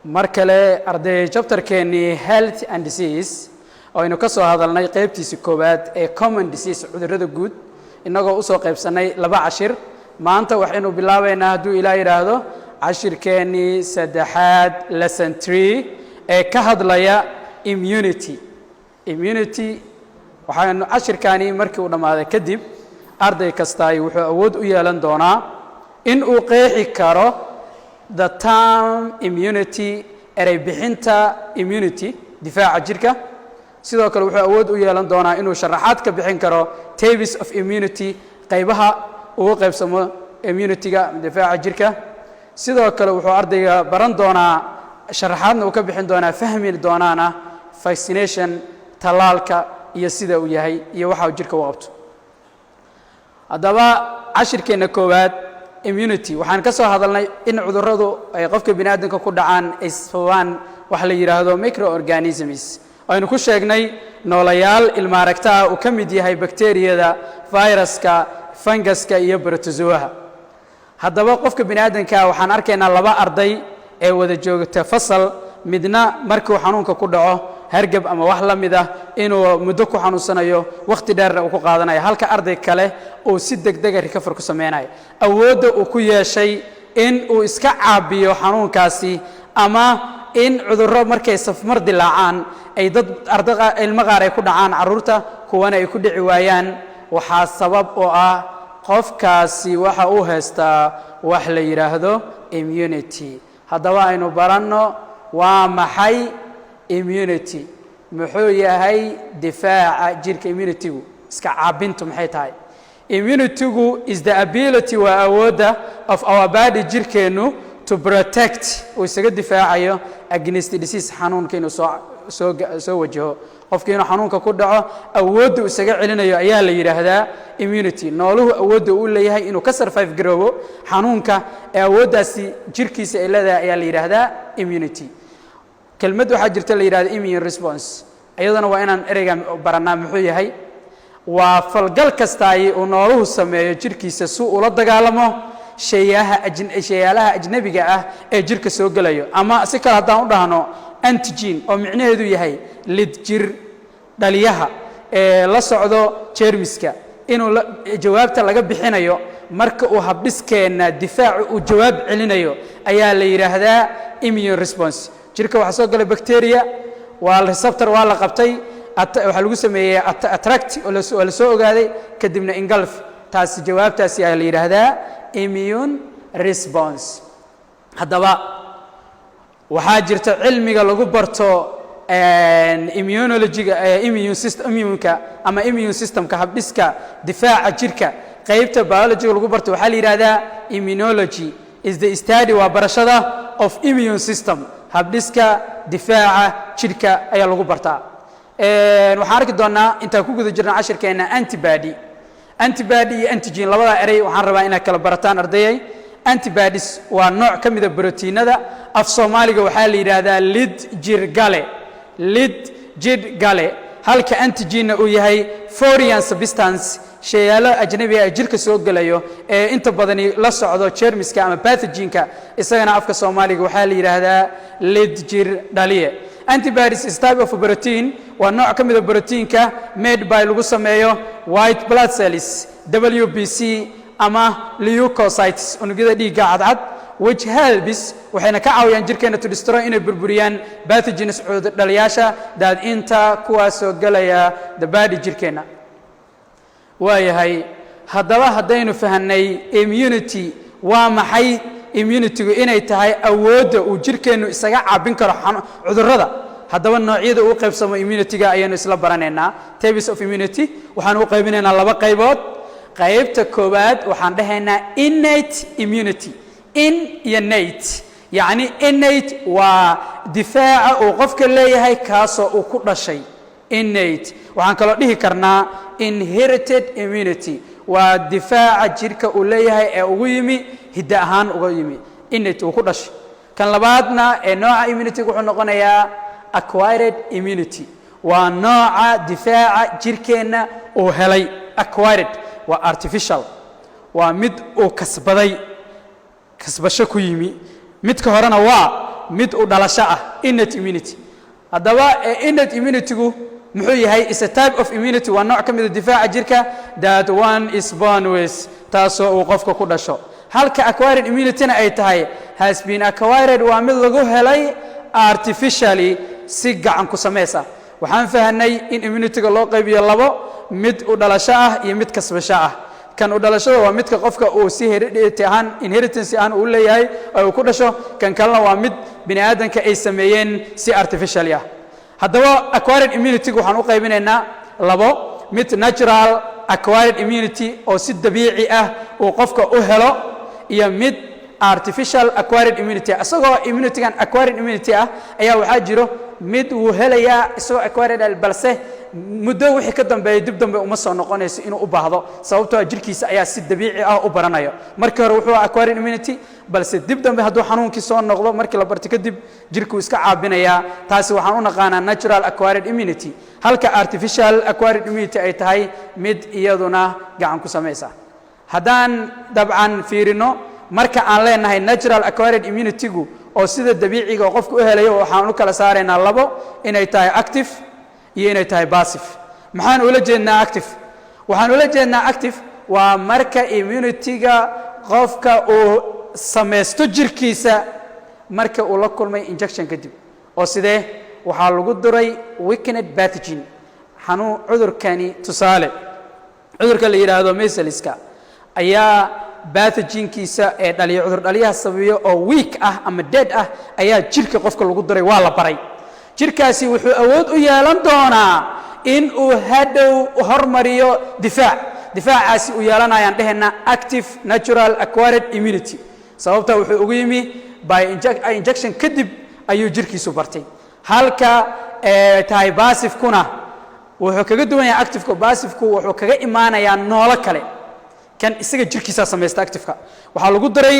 Mar kale, arday, chapterkeennii Health and Disease oo aynu ka soo hadalnay qaybtiisa koowaad ee common disease, cudurrada guud, innagoo usoo qaybsannay laba cashir, maanta waxaynu bilaabaynaa, hadduu Ilaah yidhaahdo, cashirkeennii saddexaad, lesson 3, ee ka hadlaya immunity. Immunity waxaynu cashirkaani markii uu dhammaaday kadib, arday kastaay wuxuu awood u yeelan doonaa in uu qeexi karo the term immunity, erey bixinta immunity, difaaca jirka. Sidoo kale wuxuu awood u yeelan doonaa inuu sharaxaad ka bixin karo types of immunity, qaybaha ugu qaybsamo immunity-ga, difaaca jirka. Sidoo kale wuxuu ardayga baran doonaa, sharaxaadna uu ka bixin doonaa, fahmi doonaana vaccination, tallaalka, iyo sida uu yahay iyo waxa uu jirka u qabto. Haddaba cashirkeenna koowaad, immunity, waxaan ka soo hadalnay in cudurradu ay qofka bini aadamka ku dhacaan ay sababaan waxa la yidhaahdo microorganisms. Aynu ku sheegnay noolayaal ilmaaragta ah uu ka mid yahay bakteriyada, viruska, funguska iyo protozoaha. Haddaba qofka bini aadamka waxaan arkaynaa laba arday ee wada joogta fasal, midna markuu xanuunka ku dhaco, hargab ama wax la mid ah, inuu muddo ku xanuunsanayo, wakhti dheerna uu ku qaadanayo, halka arday kale uu si degdega recover ku sameynayo. Awoodda uu ku yeeshay in uu iska caabiyo xanuunkaasi ama in cudurro markay safmar dilaacaan ay dad arda ilmo qaar ay ku dhacaan, carruurta kuwana ay ku dhici waayaan, waxaa sabab oo ah qofkaasi waxa uu haystaa wax la yidhaahdo immunity. Haddaba aynu baranno waa maxay immunity, muxuu yahay difaaca jirka immunitygu, iska caabintu maxay tahay. Immunitygu is the ability, waa awoodda, of our body, jirkeennu, to protect, uu isaga difaacayo, against disease, xanuunka inuu soo wajaho. Qofka inuu xanuunka ku dhaco awoodda uu isaga celinayo ayaa la yidhaahdaa immunity. Nooluhu awoodda uu leeyahay inuu ka survive garoobo xanuunka ee awooddaasi jirkiisa ay leedahay ayaa la yidhaahdaa immunity. Kelmad waxaa jirta la yidhahda immune response. Iyadana waa inaan ereyga barannaa muxuu yahay. Waa falgal kastaay uu nooluhu sameeyo jirkiisa si ula dagaalamo shayaha shayaalaha ajnabiga ah ee jirka soo gelayo. Ama si kale haddaan u dhahno, antigen, oo micnaheedu yahay lid jir dhaliyaha ee la socdo jeermiska, inuu jawaabta laga bixinayo marka uu habdhiskeenna difaacu uu jawaab celinayo ayaa la yidhaahdaa immune response. Jirka waxaa soo galay bacteria, waa receptor, waa la qabtay, waxaa lagu sameeyey attract, waa la soo ogaaday, kadibna engulf. Taasi jawaabtaasi ayaa la yidhaahdaa immune response. Haddaba waxaa jirta cilmiga lagu barto immunologyga, immune system, immuneka ama immune systemka, habdhiska difaaca jirka. Qaybta biologyga lagu barto waxaa la yidhahdaa immunology. Is the study, waa barashada, of immune system, habdhiska difaaca jirka ayaa lagu bartaa. Waxaan arki doonaa intaan ku guda jirna cashirkeenna antibody. Antibody iyo antigen, labada erey waxaan rabaa inaad kala barataan, ardayay. Antibodies waa nooc ka mida brotiinada. Af Soomaaliga waxaa la yidhaahdaa lid jirgale, lid jidh gale, halka antigenna uu yahay foreign substance, shayaalo ajnabiga ee jirka soo gelayo ee inta badani la socdo jermiska ama pathogenka. Isagana afka Soomaaliga waxaa la yidhaahdaa lid jir dhaliye. Antibodies is type of protein, waa nooc ka mida brotiinka, made by, lagu sameeyo, white blood cells, WBC, ama leukocytes, unugyada dhiigga cadcad, which helps, waxayna ka caawiyaan jirkeena, to destroy, inay burburiyaan, pathogens, cudur dhaliyaasha, that enter, kuwaasoo gelaya, the body, jirkeenna. Waayahay, haddaba haddaynu fahanay immunity waa maxay, immunitygu inay tahay awoodda uu jirkeennu isaga caabin karo cudurrada, haddaba noocyada uu qaybsamo immunityga ayaynu isla baranaynaa. Types of immunity waxaanu u qaybinaynaa laba qaybood. Qaybta koowaad waxaan dhahaynaa innate immunity. In iyo nate, yacni innate waa difaaca uu qofka leeyahay kaasoo uu ku dhashay, innate. Waxaan kaloo dhihi karnaa inherited immunity, waa difaaca jirka uu leeyahay ee ugu yimi hidde ahaan uga yimi, innate, uu ku dhashay. Kan labaadna ee nooca immunity wuxuu noqonayaa acquired immunity, waa nooca difaaca jirkeenna uu helay. Acquired waa artificial, waa mid uu kasbaday, kasbasho ku yimi. Midka horena waa Mid u dhalasho ah, innate immunity. Haddaba innate immunity-gu muxuu yahay? Is a type of immunity, waa nooc ka mida difaaca jirka, that one is born with, taasoo uu qofka ku dhasho, halka acquired immunity-na ay tahay has been acquired, waa mid lagu helay artificially, si gacan ku samays ah. Waxaan fahanay in immunity-ga loo qaybiyo labo: mid u dhalasho ah iyo mid kasbasho ah. Kan u dhalashada waa midka qofka uu si heredity ahaan, inheritance ahaan uu leeyahay oo uu ku dhasho. Kan kalena waa mid bini aadanka ay sameeyeen si artificially ah. Haddaba acquired immunity-ga waxaan u qaybinaynaa labo: mid natural acquired immunity oo si dabiici ah uu qofka u helo, iyo mid artificial acquired immunity. Isagoo immunity-gan acquired immunity ah ayaa waxaa jiro mid wuu helayaa isagoo acquired ah, balse muddo wixii ka dambeeya dib dambe uma soo noqonayso inuu u baahdo, sababtoo ah jirkiisa ayaa si dabiici ah u baranayo. Markii hore wuxuu acquired immunity, balse dib dambe hadduu xanuunkii soo noqdo, markii la barto kadib, jirkuu iska caabinayaa. Taasi waxaan u naqaanaa natural acquired immunity, halka artificial acquired immunity ay tahay mid iyaduna gacan ku samaysa. Haddaan dabcan fiirino, marka aan leenahay natural acquired immunity-gu oo sida dabiiciga oo qofku u helayo, waxaan u kala saaraynaa labo: inay tahay active iyo inay tahay passive. Maxaan ula jeednaa active? Waxaan ula jeednaa active waa marka immunity-ga qofka uu samaysto jirkiisa marka uu la kulmay injection kadib. Oo sidee? Waxaa lagu duray weakened pathogen, xanuun cudurkani. Tusaale, cudurka la yidhaahdo measles-ka ayaa pathogen-kiisa ee dhaliya, cudur dhaliyaha sababiyo oo weak ah ama dead ah ayaa jirka qofka lagu duray. Waa la baray. Jirkaasi wuxuu awood u yeelan doonaa in uu hadhow hormariyo difaac. Difaacaasi uu yeelanayaan dhehena active natural acquired immunity, sababta wuxuu ugu yimi by injection kadib ayuu jirkiisu bartay. Halka tahay passive-kuna wuxuu kaga duwan yahay active-ka, passive-ku wuxuu kaga imaanayaa noolo kale. Kan isaga jirkiisaa samaysta. Active-ka waxaa lagu daray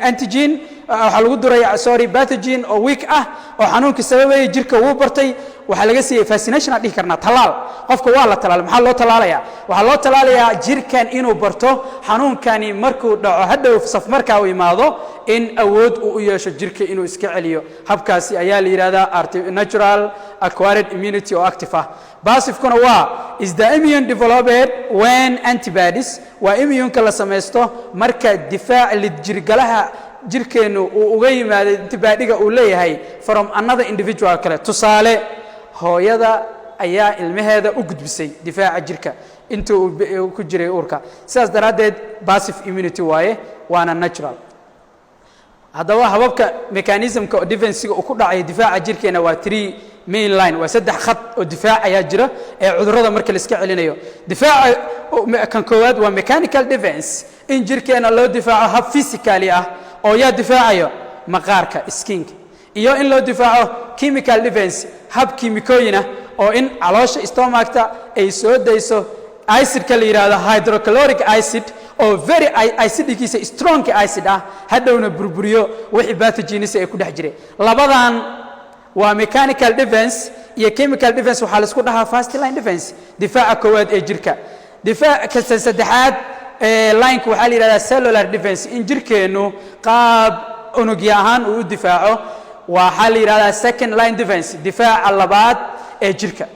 antigen, waxaa lagu duray, sorry, pathogen oo weak ah oo xanuunkii sababayay. Jirka wuu bartay. Waxaa laga siiyey vaccination aan dhihi karnaa, tallaal. Qofka waa la talaalay. Maxaa loo tallaalayaa? Waxaa loo tallaalayaa jirkan inuu barto xanuunkani markuu dhaco, hadhow safmarkaa uu imaado, in awood uu u yeesho jirka inuu iska celiyo. Habkaasi ayaa la yidhahdaa natural acquired immunity oo active ah. Passive-kuna waa is the immune developed when antibodies, waa immune-ka la samaysto marka difaac lidjirgalaha jirkeennu uu uga yimaado antibody-ga uu leeyahay from another individual kale. Tusaale, hooyada ayaa ilmaheeda u gudbisay difaaca jirka inta uu ku jiray uurka. Sidaas daraaddeed passive immunity waaye, waana natural. Haddaba hababka mechanism-ka oo defense-iga uu ku dhacay difaaca jirkeena waa three main line, waa saddex khad oo difaac ayaa jira ee cudurrada marka la iska celinayo. Difaaca kan koowaad waa mechanical defense, in jirkeena loo difaaco hab physically ah oo yaa difaacayo? Maqaarka, skin-ka. Iyo in loo difaaco chemical defense, hab kiimikooyin ah oo in caloosha, stomach-ta, ay soo dayso acid-ka la yidhaahdo hydrochloric acid oo very acidic-iisa strong acid ah, hadhowna burburiyo wixii pathogens ay ku dhex jiray. Labadan waa mechanical defense iyo chemical defense. Waxaa la isku dhahaa first line defense, difaaca koowaad ee jirka. Difaac kasta saddexaad ee line-ka waxaa la yidhahdaa cellular defense, in jirkeennu qaab unugya ahaan uu u difaaco. Waxaa la yidhahdaa second line defense, difaaca labaad ee jirka.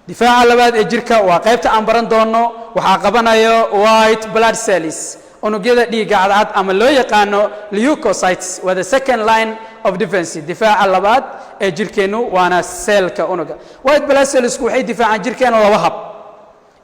Difaaca labaad ee jirka waa qaybta aan baran doono. Waxaa qabanayo white blood cells, unugyada dhiigga cadcad ama loo yaqaano leukocytes, waa the second line of defense, difaaca labaad ee jirkeennu, waana cell-ka unuga. White blood cells-ku waxay difaacaan jirkeena laba hab: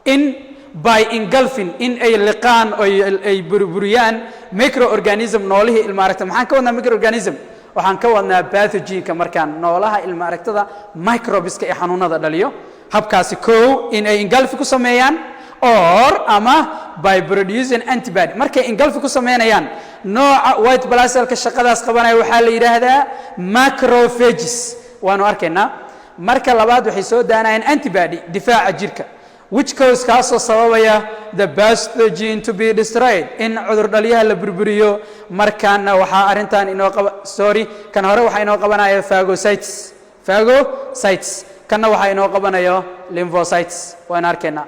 in by engulfing, in ay liqaan oo ay burburiyaan microorganism, noolihii ilma aragta. Maxaan ka wadnaa microorganism? Waxaan ka wadnaa pathogen-ka, markaan noolaha ilma aragtada, microbes-ka ee xanuunada dhaliyo. Habkaasi kow, in ay engulf ku sameeyaan or ama by producing antibody. Markay engulf ku sameynayaan, nooca white blood cell-ka shaqadaas qabanaya waxaa la yidhaahdaa macrophages, waanu arkaynaa. Marka labaad, waxay soo daanayaan antibody, difaaca jirka, which cause, kaasoo sababaya the pathogen to be destroyed, in cudur dhaliyaha la burburiyo. Markaana waxaa arrintan inoo qaba, sorry, kan hore waxaa inoo qabanaya phagocytes, phagocytes. Kanna waxaa inoo qabanayo lymphocytes, waanu arkaynaa.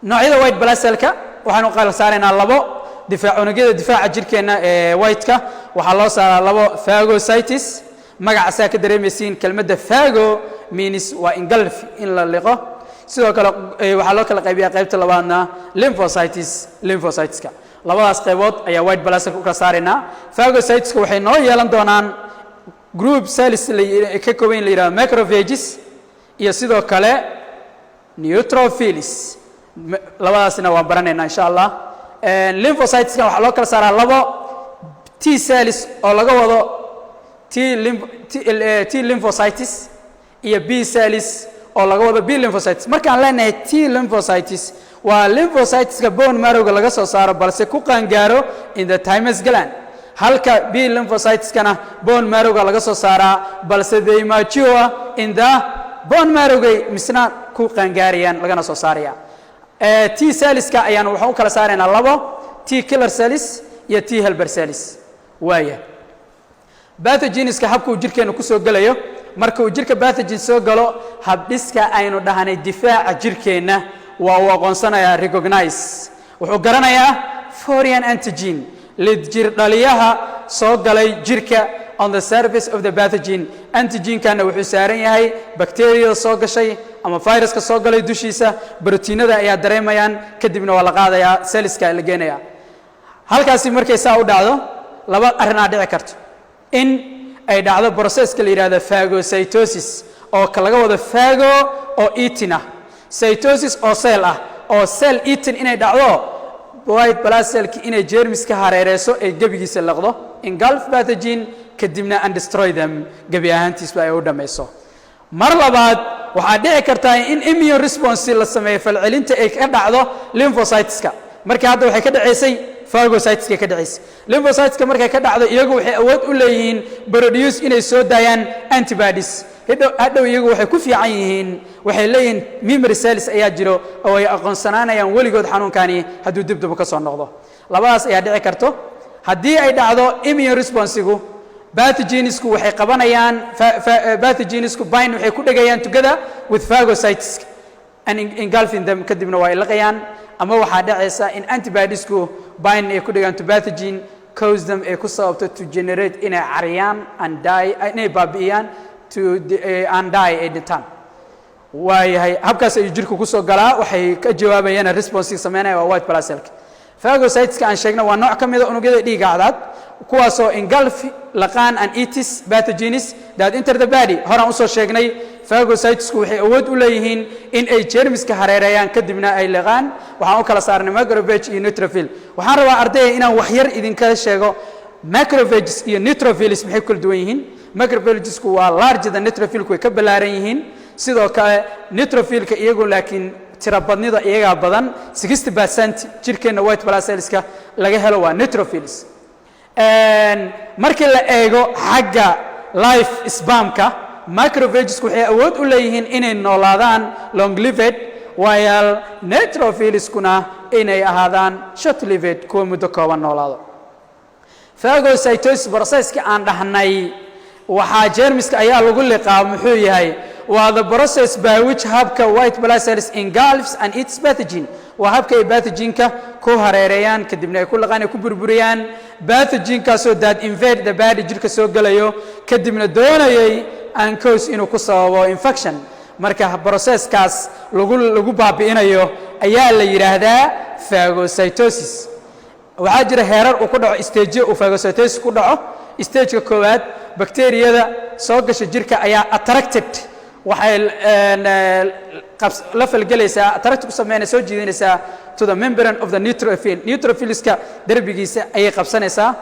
Noocyada white blood cell-ka waxaanu kala saaraynaa labo: Difaac unugyada difaaca jirkeenna ee white-ka waxaa loo saaraa labo. Phagocytes magacaasaa ka dareemaysiin, kelmadda phago means waa engulf, in la liqo. Sidoo kale waxaa loo kala qaybiyaa qaybta labaadna lymphocytes. Lymphocyteska labadaas qaybood ayaa white blood cell ku kala saaraynaa. Phagocyteska waxay noo yeelan doonaan group cells ka kooban la yidhahdo macrophages iyo sidoo kale neutrophils. Labadaasna waan baranaynaa, insha Allah. Lymphocyteska waxaa loo kala saaraa labo: T cells oo laga wado T lymphocytes iyo B cells oo laga wado B lymphocytes. Markaan leenahay T lymphocytes, waa lymphocyteska bone marrowga laga soo saaro balse ku qaangaaro in the thymus gland, halka B lymphocyteskana bone marrowga laga soo saaraa balse they mature in the bone marrowgay misna ku qaangaarayaan lagana soo saaraya. T cellska ayaan waxaan u kala saaraynaa labo: T killer cells iyo T helper cells. Waaya, pathogenska habka uu jirkeenu kusoo gelayo. Marka uu jirka pathogen soo galo, habdhiska aynu dhahnay difaaca jirkeenna waa uu aqoonsanayaa, recognize, wuxuu garanayaa foreign antigen, lidjir dhaliyaha soo galay jirka, on the surface of the pathogen. Antigenkana wuxuu saaran yahay bacteriada soo gashay ama viruska soo galay dushiisa. Brotiinada ayaa dareemayaan, kadibna waa la qaadayaa, cellska la geenaya. Halkaasi markay saa u dhacdo, laba arrinaa dhici karto: in ay dhacdo processka la yidhahdo phagocytosis, oo ka laga wado phago oo eating ah, cytosis oo cell ah, oo cell eating inay dhacdo, white blood cellki inay jeermiska hareereyso ay gebigiisa laqdo, engulf pathogen, kadibna and destroy them, gebi ahaantiisba ay u dhammayso. Mar labaad waxaa dhici kartaa in immune response la sameeyo, falcelinta ay ka dhacdo lymphocyteska. Marka hadda waxay ka dhacaysay phagocyteska ka dhacaysay. Lymphocyteska markay ka dhacdo, iyagu waxay awood u leeyihiin produce, inay soo daayaan antibodies. Hadhow hadhow iyagu waxay ku fiican yihiin, waxay leeyihiin memory cells ayaa jiro oo ay aqoonsanaanayaan weligood xanuunkani hadduu dib dib ka soo noqdo. Labadaas ayaa dhici karto. Haddii ay dhacdo immune responseigu, pathogensku waxay qabanayaan, pathogensku bind, waxay ku dhegayaan together with phagocytes and engulfing them, kadibna waa ay laqayaan. Ama waxaa dhacaysa in antibodiesku bind ay ku dhegaan to pathogen, cause them, ay ku sababto to generate, inay cariyaan, and die, inay baabi'iyaan, to and die, ay dhintaan. Waayahay, habkaas ayuu jirku kusoo galaa. Waxay ka jawaabayaan, response sameynaya waa white blood cellka. Phagocyteska aan sheegna waa nooc ka mida unugyada dhiigga cadaad, kuwaasoo engulf, laqaan, and eats pathogens that enter the body. Horaan usoo sheegnay, phagocytesku waxay awood u leeyihiin in ay jeermiska hareereeyaan, kadibna ay liqaan. Waxaan u kala saarnay macrophage iyo neutrophil. Waxaan rabaa, ardayga, inaan wax yar idinka sheego macrophages iyo neutrophils maxay ku kala duwan yihiin. Macrophagesku waa large than neutrophilku, way ka ballaaran yihiin. Sidoo kale neutrophilka iyagu laakiin tirabadnida iyagaa badan. 60% jirkeenna white blood cellska laga helo waa neutrophils. Markii la eego xagga life spanka, macrophagesku waxay awood u leeyihiin inay noolaadaan long lived, while neutrophilskuna inay ahaadaan short lived, kuwa muddo kooban noolaado. Phagocytosis processka aan dhahnay waxaa jeermiska ayaa lagu liqaa muxuu yahay? Waa the process by which, habka, white blood cells engulfs and eats pathogen. Waa habka ay pathogenka ku hareereeyaan, kadibna ay ku liqaan, ay ku burburiyaan pathogenkaasoo that invade the body, jirka soo gelayo, kadibna doonayay and cause, inuu ku sababo infection. Marka processkaas lagu baabi'inayo ayaa la yidhaahdaa phagocytosis. Waxaa jira heerar uu ku dhaco, stage uu phagocytosis ku dhaco. Stageka koowaad, bakteriyada soo gasha jirka ayaa attracted, waxay la falgelaysaa, attract ku sameynaya, soo jiidanaysaa to the membrane of the neutrophil. Neutrophilska derbigiisa ayay qabsanaysaa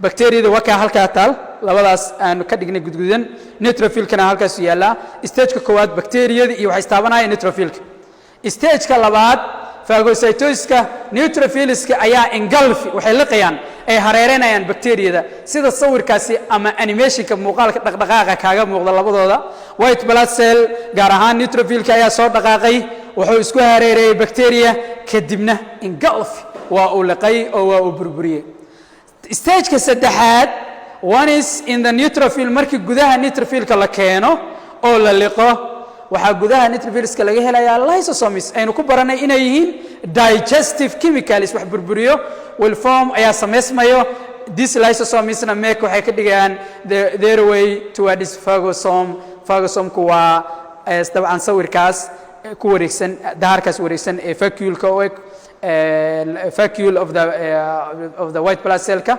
bakteriyada. Wakaa halkaa taal, labadaas aanu ka dhignay gudgudan, neutrophilkana halkaasu yaallaa. Stageka koowaad bakteriyada iyo waxay istaabanayaan neutrophilka. Stageka labaad phagocytosiska, neutrophiliska ayaa engulf, waxay liqayaan, ay hareereynayaan bakteriyada, sida sawirkaasi ama animationka muuqaalka dhaqdhaqaaqa kaaga muuqda. Labadooda white blood cell, gaar ahaan neutrophilka, ayaa soo dhaqaaqay, wuxuu isku hareereeyey bacteria, kadibna engulf, waa uu liqay oo waa uu burburiyey. Stageka saddexaad, one is in the neutrophil, markii gudaha neutrophilka la keeno oo la liqo, Waxaa gudaha neutrophilska laga helayaa lysosomes, aynu ku baranay inay yihiin digestive chemicals, wax burburiyo, will form, ayaa samaysmayo. This lysosomesna make, waxay ka dhigayaan their way towards phagosome. Phagosomku waa dabcan sawirkaas ku wareegsan, daharkaas wareegsan ee vacuole-ka u eg, vacuole of the white blood cell-ka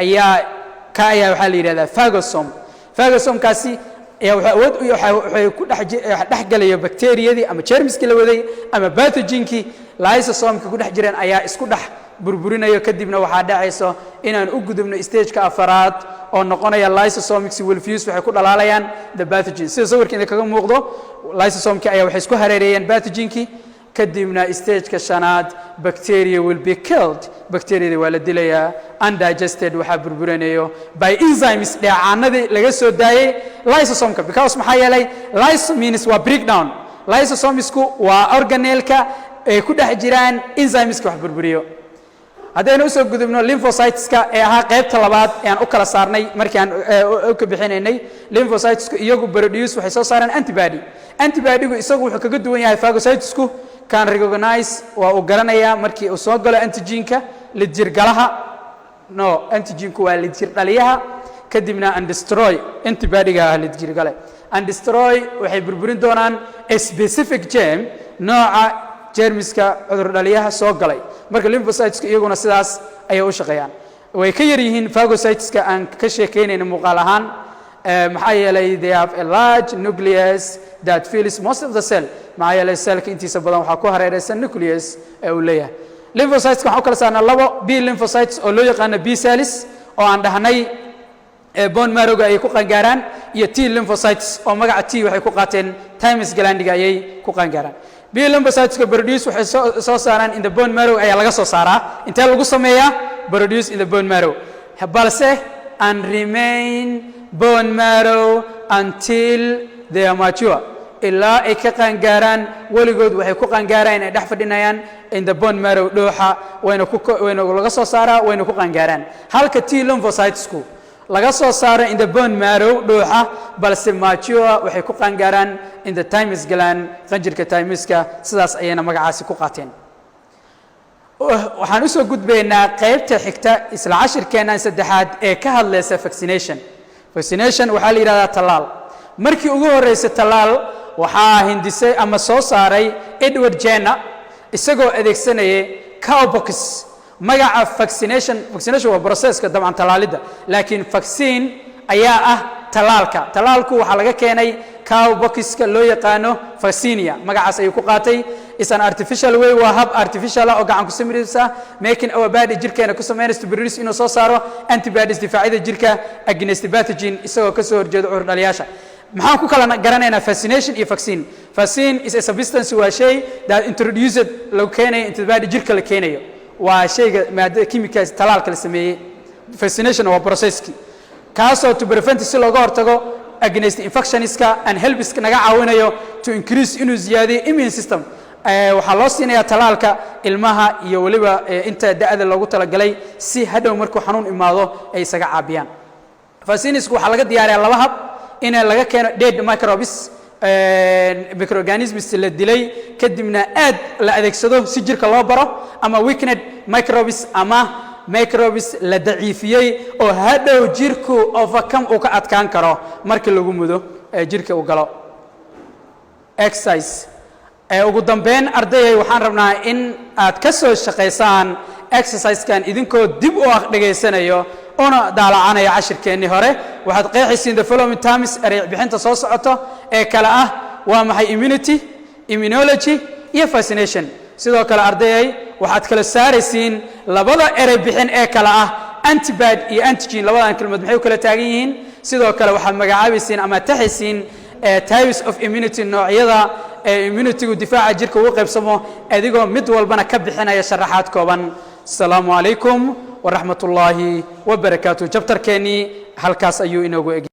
ayaa ka ayaa waxaa la yidhahdaa phagosome. Phagosomkaasi ayaa wuxuu awood u waxay ku dhex dhex galayo bacteriyadii ama jermiskii la waday ama pathogenkii. Lysosomka ku dhex jireen ayaa isku dhex burburinayo. Kadibna waxaa dhacayso inaan u gudubno stageka afaraad oo noqonaya lysosomics will fuse, waxay ku dhalaalayaan the pathogen. Sida sawirka idin kaga muuqdo, lysosomki ayaa waxay isku hareereeyeen pathogenkii. Kadibna stageka shanaad, bacteria will be killed, bacteriada waa la dilayaa, undigested, waxaa burburinayo by enzymes, dheecaanadii laga soo daayey lysosomka, because maxaa yeelay lysomeans waa breakdown. Lysosomesku waa organelka ay ku dhex jiraan enzymeska wax burburiyo. Haddaynu usoo gudubno lymphocyteska ee ahaa qaybta labaad ee aan u kala saarnay markii aan u ka bixinaynay, lymphocytesku iyagu produce, waxay soo saaraan antibody. Antibodygu isagu wuxuu kaga duwan yahay phagocytesku, can recognize, waa uu garanayaa markii uu soo galo antigenka, lidjirgalaha. No, antigenku waa lidjir dhaliyaha. Kadibna and destroy, antibodyga ah lidjirgale, and destroy, waxay burburin doonaan a specific germ, nooca jermiska cudur dhaliyaha soo galay. Marka lymphocyteska iyaguna sidaas ayay u shaqeeyaan. Way ka yar yihiin phagocyteska aan ka sheekaynayna muuqaal ahaan, maxaa yeelay they have a large nucleus that fills most of the cell. Maxaa yeelay cellka intiisa badan waxaa ku hareeraysan nucleus ee uu leeyahay. Lymphocyteska waxaan u kala saarnaa labo: B lymphocytes oo loo yaqaano B cells, oo aan dhahnay bone marrowga ayay ku qaangaaraan, iyo T lymphocytes oo magaca T waxay ku qaateen thymus glandiga ayay ku qaangaaraan. B lymphocyteska produce, waxay soo saaraan in the bone marrow ayaa laga soo saaraa. Intee lagu sameeyaa? Produce in the bone marrow, balse and remain bone marrow until they are mature, ilaa ay ka qaangaaraan. Weligood waxay ku qaangaaraan ay dhex fadhinayaan in the bone marrow, dhuuxa wayna laga soo saaraa, wayna ku qaangaaraan. Halka T lymphocytesku laga soo saaro in the bone marrow, dhuuxa, balse mature, waxay ku qaangaaraan in the thymus gland, qanjirka thymuska. Sidaas ayayna magacaasi ku qaateen. Waxaan usoo gudbaynaa qaybta xigta isla cashirkeennan saddexaad ee ka hadlaysa vaccination. Vaccination waxaa la yidhahdaa tallaal. Markii ugu horreysay tallaal waxaa hindisay ama soo saaray Edward Jenner, isagoo adeegsanayay cowpox. Magaca vaccination, vaccination waa processka dabcan tallaalidda, laakiin vaccine ayaa ah tallaalka. Tallaalku waxaa laga keenay cowpoxka loo yaqaano vaccinia, magacaas ayuu ku qaatay. Is an artificial way, waa hab artificial ah oo gacan ku samaysa, making our body, jirkeena ku samaynaysa, to produce, inuu soo saaro antibodies, difaacyada jirka, against pathogen, isagoo ka soo horjeeda cudur dhaliyaasha. Maxaan ku kala garanaynaa vaccination iyo vaccine? Vaccine is a substance, waa shay, that introduced, lagu keenayo, into the body, jirka la keenayo, waa shayga maadada chemical talaalka la sameeyey. Vaccination waa processki kaasoo to prevent, si looga hortago, against infectionska, and helps, naga caawinayo, to increase, inuu ziyaadiyo immune system. Waxaa loo siinayaa talaalka ilmaha iyo weliba inta da'da loogu talagalay, si hadhow markuu xanuun imaado ay isaga caabiyaan. Vaccinesku waxaa laga diyaariyaa laba hab: in laga keeno dead microbes, microorganisms la dilay, kadibna aad la adeegsado si jirka loo baro, ama weakened microbes, ama microbes la daciifiyey oo hadhow jirku overcome, uu ka adkaan karo markii lagu mudo jirka uu galo. Exercise. Ugu dambeyn, ardayay, waxaan rabnaa in aad ka soo shaqaysaan exercisekan idinkoo dib u dhegaysanayo una daalacanaya cashirkeennii hore. Waxaad qeexaysiin the following terms, erey bixinta soo socoto ee kale ah: waa maxay immunity, immunology iyo vaccination? Sidoo kale, ardayay, waxaad kala saaraysiin labada erey bixin ee kale ah antibody iyo antigen. Labadan kelmood maxay u kala taagan yihiin? Sidoo kale waxaad magacaabaysiin ama taxaysiin types of immunity, noocyada ee immunitygu, difaaca jirka, ugu qaybsamo, adigoo mid walbana ka bixinaya sharaxaad kooban. Asalaamu calaykum waraxmat ullaahi wabarakaatu. Chapterkeennii halkaas ayuu inoogu eg.